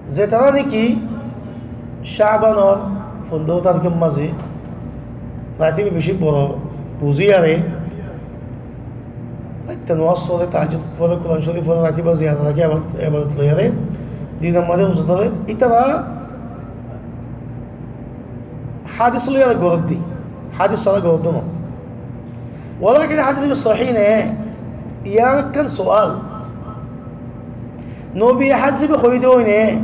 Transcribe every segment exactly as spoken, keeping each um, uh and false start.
Zetará niki Cabanor fondoro tarikor mazé raitibá beci boro buzí yóre, raitta nomas fore, tahajjud fore, Kuran Corif fore, raitibá ziyarot táke, ebadot, ebadot loi yóre, dinor mazé ruza dóre, itará hádis loi yóre gorot dé, hádis sára gorot dé no. Walakin hádis ibá sóhi né, yián ekkán sual. Nobiye hádis ibá hoiyé dé ói né?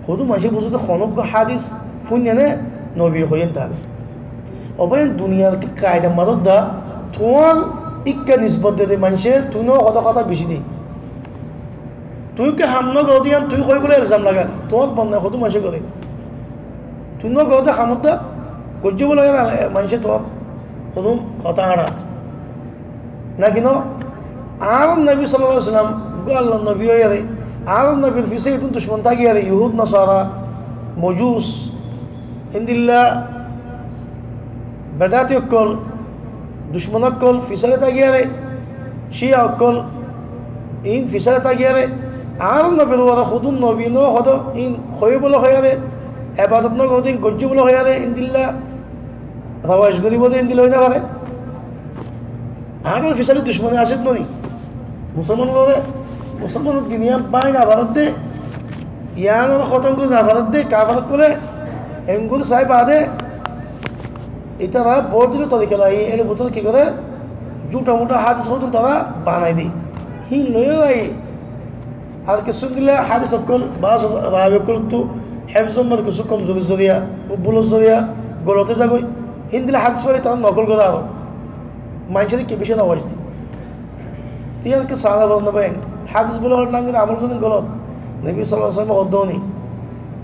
Hodún maincé buzé dé honó uggwá hádis fúinné né nobiye hoiyé dé. Óba yián duniyar ki kaida mazé dé, tuáñr ikká nisbot de dé maincé, tuñí no hotá hotá beci dé. Tuñí ki ham no goró dé yián tuñí hoiyé bóli elzam laga, tuáñr bonnai hodún maincé goré. Tuñí no goró dé ham dé, goijjé bóli yián maincé tuáñr hodún hotá añára. Naki no? Añárar nobi sallallahu alaihi wasallam, uggwá Allar nobi óiyaré, añárar nobir fisé edún ducmon tákiyaré, Yuhud, Nasara, Mojus, héndilla bedati ókkol, ducmon ókkol fisé tákiyaré, Ciya ókkol, iín fisé tákiyaré, añárar nobir uore hodún nobi no hodó, iín hoiyé bóli hoiyaré, ebadot no goró dé iín goijjé bóli hoiyaré, héndilla rawaj goríbo dé héndilla ói no faré. Añárar fisé ducmoni asé no ni? Musolman ókkole, Musolmanor din yián báñgi no faré dé, yián hotom gorí no faré dé, kafir ókkole, engori sai bade, itará bodil torika loi, er bútore ki goré, zhuta muta hádis hodún tará banai dé. Híin loi yó zai, ar kissú endilla hádis ókkol, baáz rawi ókkolottu héfzor mazé kissú komzuri zoriya, búlor zoriya, golot ói zagói. Héndilla hádis faile tará nokol goré aró. Maincóre ki beci rawaj dé. Tiyán ki sára bol no bái. Hádis bóla hoilé nangor amol goron golot. Nobi sallallahu alaihi wasallam hoddóni,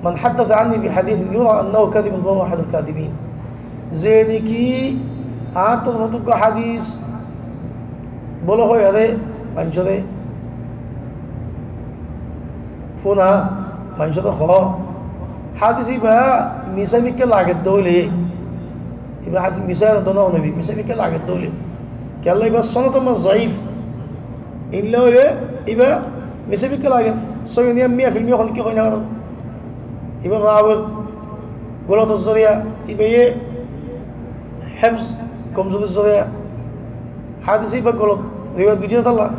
"Man haddatha anni bi hadithin yura annahu kadhibun fahuwa ahadul kadhibin." Ze niki añár torfóttu uggwá hádis bóla hoiyaré maincóre fúna, maincóre hoó, hádis ibá misá mikká lagedde óile, ibá hádis misá no dóna hono bi, misá mikká lagedde óile, kiyólla ibá sonotor mazé zoif, endilla óile ibá misá mikká lage, sóiyi niya miya filmi hon ki hoi no faré, ibá rawir golotor zoriya, ibá ye héfz komzurir zoriya, hádis ibá golot riwayat goijjé dé tálla.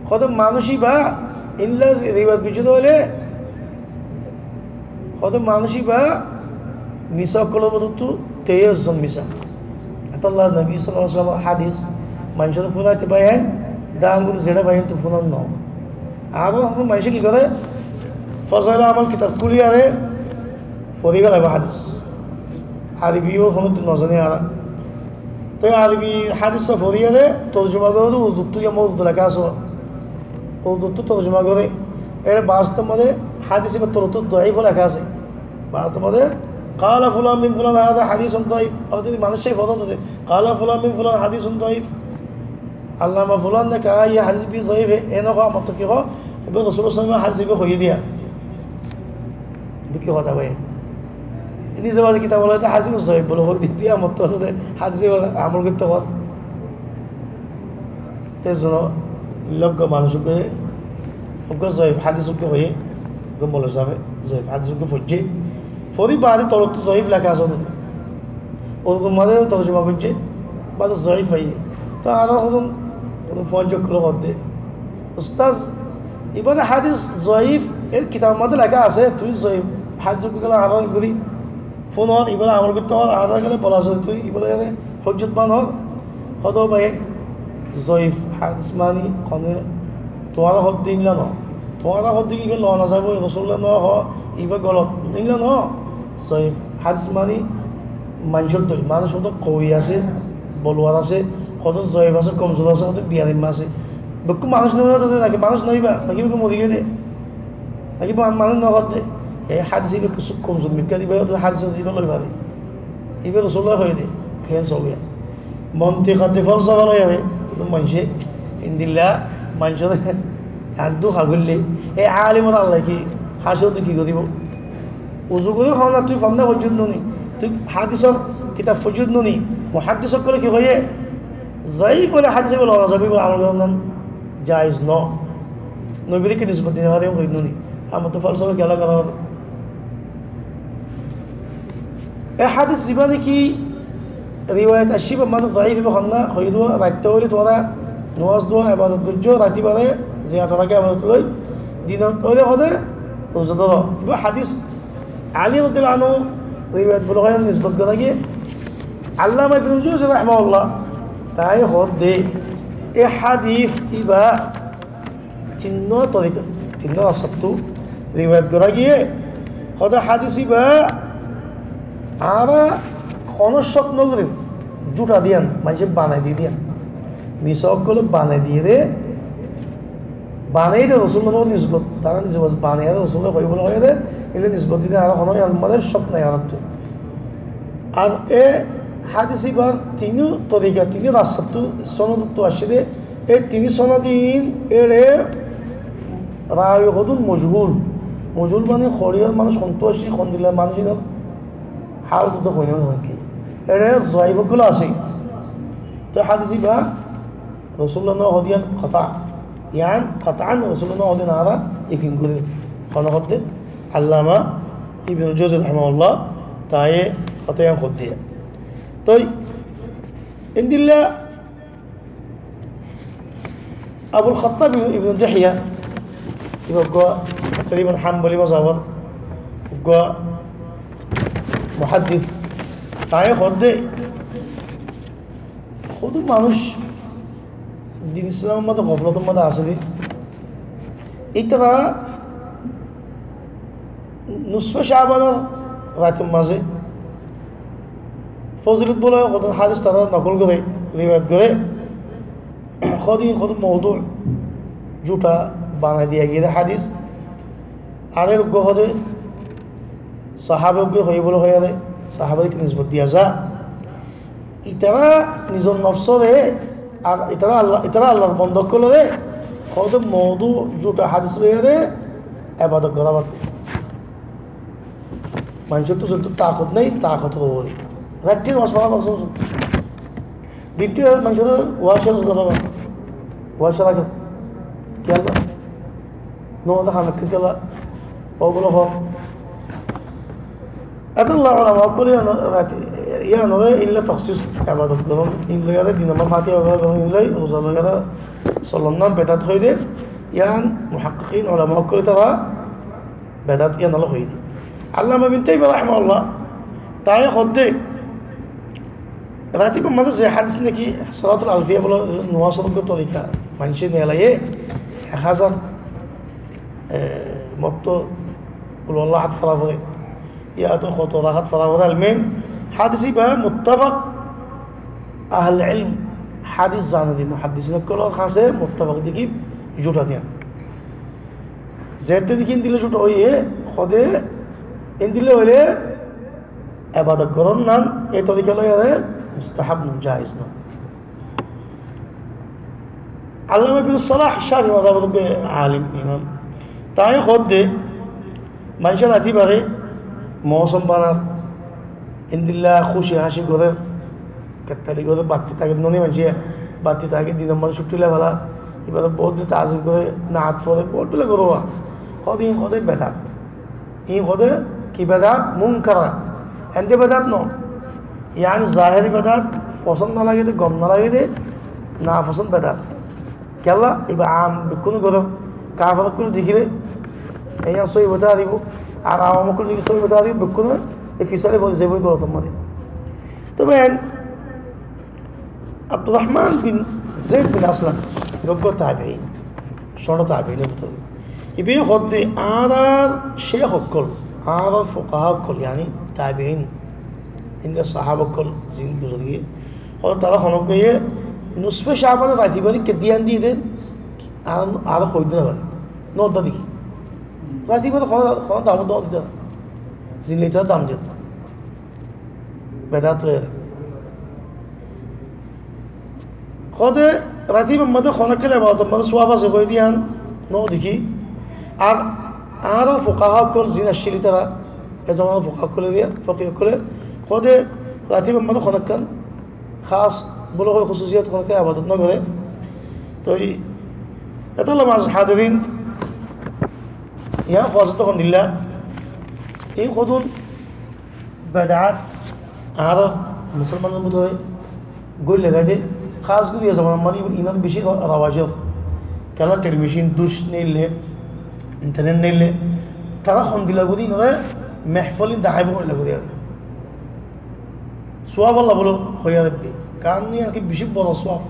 Hodé manúic ibá endilla riwayat goijjé dé óile, hodé manúic ibá misá ókkolor bútottu teyos zon misá. Etálla Nobi sallallahu alaihi wasallamor hádis maincóre fúnaité bái ain, dán gorí zeçé bái ain to fúnan no. Abar hodé maincé ki goré? Fozail Amal kitab kúliyaré fori félaibo hádis. Arobi yó honódin no zani añára. Toi Arobi hádis foriyaré torjuma goré, Urduttu, yá Urdu leká asé, Urduttu torjuma goré. Ere baáz mazé hádis ibá torottu doif leká asé. Baáz mazé, "Qala fulan min fulan, hadha hadisun daif." Ar zodi manúic sai fore de, "Qala fulan min fulan, hadisun daif." Allama fulan ne kaha, "Ye hádis bhi zaif hai," e no hoó, motlob ki hoó, ibá Rosulullah sallallahu alaihi wasallam hádis ibá hoiyé diya. Ibá ki hotá bái? Nize baze kitab ot hádis ibá zaif bóli hoó de, tui amar to hádis ibá amol goittó hoó. Te zono loggo manúic uggwá, uggwá zaif hádis uggwá hoiyé, uggwá moulovi sábe zaif hádis uggwá foijjé. Fori baade torottu zaif leká asé de. Urdu mazé torjuma goijjé, baade zaif hoiyé. To añára hodún, hodún fuain ókkole hoó de, "Ustaz, ibá de hádis zaif, er kitab mazé leká asé, tui zaif hádis uggwá kiyólla añára gorí fúnor, ibáre amol goittó hoór, añára kiyólla bola zodi tui ibáre hujjot banor?" Hoó de bái, zaif hádis mani hone, tuáñra hoó de endilla no. Tuáñra hoó de ki ibá lowa no zaibo, Rosulullah no hoó, ibá golot, endilla no. Zaif hádis mani maincór dóil, manúic hodún kowi asé, bolwar asé, hodún zaif asé, komzur asé, hodún biyarimma asé. Bekkún manúic no óibo de, naki manúic no ibá, naki bekkún mori giyé de, naki ma-, manúic no hoó de. E hádis ibá kissú komzur mikká, ibá hodún hádis ibá loi fare. Ibá Rosulullah hoiyé de, ken sobiya. Montik ot de folsofa loiyaré, to maincé, endilla maincóre addu hagoille, e alimor Allah ki, hácor din ki goribo? Uzu gorí hoó na, tui fonná foijjós no ni, tui hádisor kitab foijjós no ni, muháddis ókkole ki hoiyé? Zaif óile hádis ibá lowa no zaibo, ibá amol goron jaiz no. Nobire ki nisbot dina fare, hoinno ni? Amar to falsafa gela gela. E hadis ziba niki riwayat ashiba maze daif iba honna, hoi duwa, raitta óile tuára nomaz duwa, ebadot gojjo, rati bare, ziyarot rage ebadot loi, dinot óile hode, roza doro. Iba hadis Ali radiyallahu anhu riwayat bole hoi nisbot gora giye, Allama Ibnul Jawzi rahimahullah, tai hodde, e hadis iba tinno torika, tinno rastattú riwayat gora giye, hode hadis iba añára hono shok no gorir, juta diyan, maince banai di diyan, misa okkole banai diye de, banai de Rosulullah nisbot, tara nize banai de Rosulullah hoi bole hoi de, ele nisbot di de añára hono iyan maze shok nai añárattú. Ar e hadis ibar tinu torika, tinu rastattú, sonodottú aiccé de, e tinu sonodin ere rawi hodún mojhul. Mojhul mane horiyar manúc hontú aiccé, hondilla manúc inor hal to hoi no fare ki. Ere zaif okkol asé. To hadis iba Rosulullah no hode iyan kota. Iyan kotan Rosulullah no hode iyan añára yakin gorí. Hone hodde? Allama Ibnul Jawzi rahimahullah, taye hotá iyan hodde. Toi endilla Abul Khattab Ibn, Ibn Dihya, iba uggwá takriban Hambali mazhabar uggwá muhaddis, taye hodde, hodún manúc din Islamor maze goflotor maze asé de, itara nusfe Shabanor rator maze fozilot bole hodún hadis tara nokol gore, riwayat gore, hodún hodún moudu, juta banai diya giye de hadis, ar uggwá hode sahabe uggwá hoi bole hoi de, sahabe ki nisbot diya za. Itara nizor nofsore, ar itara Allah, itara Allahr bonda okkolore, hode moudu juta hadis loiyore ebadot gora bad. Manúcor to zottu takot nai, takotor uore. Raitte nomaz fora bad, din to manúcor wasa gora bad. Wasa rage. Kiyólla? No, dehá no, kiyólla? Ógulo hó. Etolla ulama ókkole iyan, iyanore illa takhsis ebadot goron, in loiyore din ot Fatiha goron, in loi roza loiyore solon nan bedat hoi de, iyan muhakkikin ulama ókkole tara bedat iyan olo hoi de. Allama Ibn Taymiyya rahimahullah, taye hodde, rati maze ze hadis naki Salatul Alfiya bole, nomazor torika, maince nelaye ek hazar, e, motto Qul huwallahu ahad fora fore, ya to hoto rakat fora fore, almuhim, hadis iba muttafaq, ahle ilm, hadis zane de muhaddisin ókkolor hañse muttafaq de ki juta diyan. Zette de ki endilla juta óiye, hode endilla óile ebadot goron nan, e torika loiyore mustahab no, jaiz no. Allama Ibn Salah, Shafi mazhabor uggwá alim imam, taye hodde, maince rati bare mosom banar, endilla kúci hasi gorer, kettali gorer, batti take noni maince, batti take dinor maze cutti loi fela, ibare bout din tazim gore, naat fore, bout dilla gore. Hode in hode bedat. In hode ki bedat? Munkar. Ende bedat no. Yani zahiri bedat, fosón no lage de, gom no lage de, nafosón bedat. Kiyólla? Iba am bekkúne gore, kafer ókkole dekile, iyan sói bota dibo, ar awam ókkole dekile sói bota dibo, bekkúne e fisale fori zaibo, golotor maze. Tobe en Abdurrahman bin Zaid bin Aslam, uggwá tabiin, cóto tabiinor bútore. Ibe hodde añárar sheikh ókkol, añárar fukaha ókkol, yani tabiin, inde sahaba ókkol, zin guzori giye. Hodde tara honó giye, nusfe Shabanor rati bari ke diyan di de, ar, ar hoi de no fare. No da deki. Rati bari hono, hono dam no dita. Zin loi tara dam diye. Bedat loiyore. Hode rati maze honó ekkán ebadotor maze suwab asé hoi de iyan no deki. Ar añárar fukaha ókkol zin accíl tara, e zomanar fukaha ókkole de, fokih ókkole, hode rati maze honó ekkán khas bole hoi khususiyot honó ekkán ebadot no gore. Toi etolla mazar hadirin, Yián hoó asé de hondilla, ei hodún bedaát añárar musolmanor bútore góli lagai de, hás gorí e zomanar mazé inor beci ro-, rowaj ór. Kiyólla telibicon, duc neille, intanet neille, tará hondilla gorí inore mehfil in deháibo hondilla gorí ar. Suwab olla bóli hoiyé ar ebbe. Kaán ni ar ki beci boro suwab.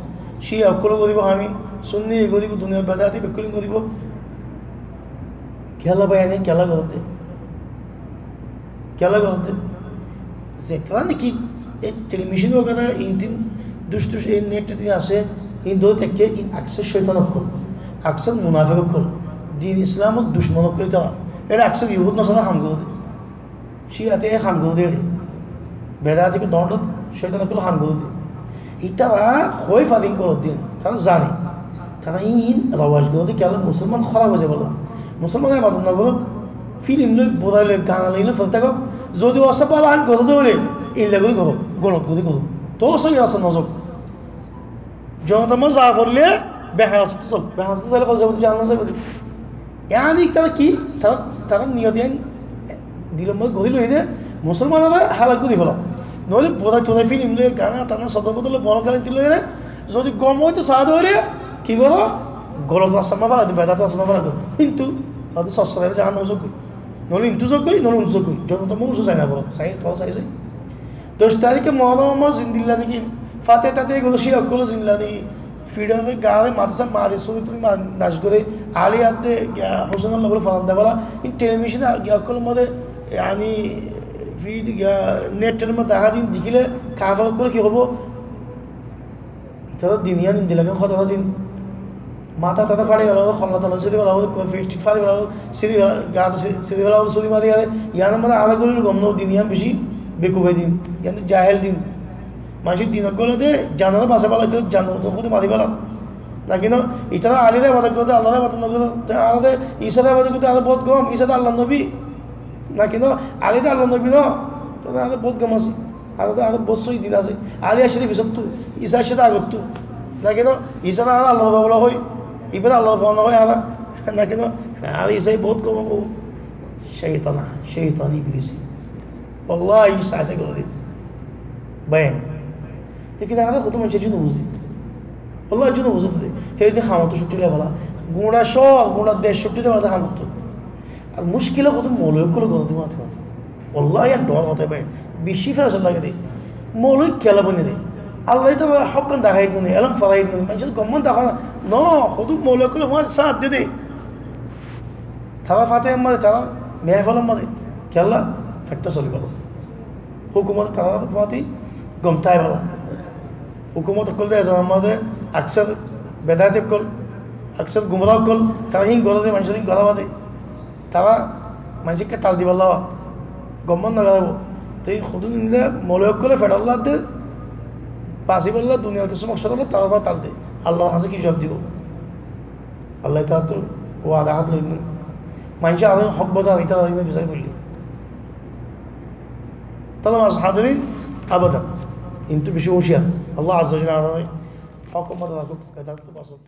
Ciya ókkole goríbo ham in, sunni e goríbo, duniyar bedaáti bekkúne goríbo. Kiyólla bái, ene kiyólla goródde? Kiyólla goródde? Zetará niki e telibicon wagaira, intin duc tuc, e net tin asé, in dóri táikke, in aksar cóitan ókkol, aksar munafek ókkol, din Islamor ducmon ókkol itará. Ere aksar Yahud Nasara ham goródde. Cíyate ham goródde ere. Bedaáti ki dóñr cóitan ókkol ham goródde. Itará hoi farin goródde, tará zane. Tará in rowaj goródde kiyólla musolman hóraf ói zaibolla. Musolman ebadot no gorók, filim loi, burai loi, gana loi, loi fori tákok. Zodi asé bála ham goródde óile, illa gorí gorók, golot gorí gorók. Toóu sóiyi rasta no zok. Jonotar mazé za foille, behalas ot zok, behalas ot zaile hoi zaibo de, jahannam zaibo de. Yián tará ki, tará, tará niyot yián dilor mazé gorí loiyé de, musolmanore halak gorí felo. Noóile burai turai filim loi, gana tana, sodor bodor loi, bon kiyólla tin loi de, zodi gom óito saá de óile, ki goró? Golot rastar mazé félai do, bedaát rastar mazé félai do. Kintu, ade sossorai jahannam zok goi. Noóile intu zok goi, noóile untu zok goi. Jonotar mazé uzu zai no faro, sai, toóu sai, sai. Doc tarike Muhorromor mazé zendilla niki fate tate egulo cíya ókkol zendilla niki fiçare, gaare, matá sá mare, suri turi mare, nac gore, Ali adde, giya, Hosen olla bóli foran de bála, in telibicon ar giya ókkolor mazé, yani, fid giya, net or mazé dahá din dekíle kafer ókkole ki hoibo? Itará din yián endilla ken hotá din. Matá tatá fári félaibo, holla tala siri félaibo, koi fes tit fári félaibo, siri félaibo, gat siri, siri félaibo, suri mari félaibo. Yián añára gom no, din yián beci bekufi din, yián jahil din. Maincé din ókkole de, janore basai félaibo, janore to hode mari félaibo. Naki no, itará Alire ebadot goródde, Allare ebadot no goródde, te añára de Isare ebadot goródde, añára bout gom, Isa de Allar nobi. Naki no, Ali de Allar nobi no, te añára bout gom así. Añára de, añára bout sóiyi din asé. Ali aiccé de fisottu, Isa aiccé de agottu. Naki no, Isare añára Allar fua bóli hoi, ibare Allar fua no hoi añára. Naki no, añára Isai bout gom óibo. Cóitan, cóitan iblis. Wallahi, Isa aiccé gorí de. Bái. Lekin añára hoddúr maincé ekzone no buzé. Wallahi, ekzone no buzé de. Hé din hamottú cutti loi fela. Gura cóor, gura dec cutti loi fela de hamottú. Ar muckil hoddúr moulovi ókkole gorí de mate mate. Wallahi, yián dhoóñr hotá bái. Beci feresán lage de. Moulovi kiyólla bone de? Allah taala hók hán dahái no de, elóm forai no de, maincóre gom mon dahái no de. No, hoddúr moulovi ókkole fuañti sáñt de de. Tará fáte mazé, tará mehfilor mazé. Kiyólla? Feththá solibálla. Hókumot tará fuañti gom táibolla. Hókumot ókkol de e zomanor mazé aksar bedaáti ókkol, aksar gumra ókkol, tará hín goré de, maincóre hín gorá bade. Tará maincóre tal dibálla, gom mon no gorá bade. Te hoddúr endilla moulovi ókkole fethólla de, basibálla, duniyar kissú moksod ókkol tará tal de. Allar hañsé ki juab dibo? Allah taala to wada hát loi no. Maincé añáre hók bata, itará añáre fisai foille. Toile mas hadirin abadan. Kintu beci huciyar. Allah Azza wa Jalla añáre hók bata rakók, bedaát to basók.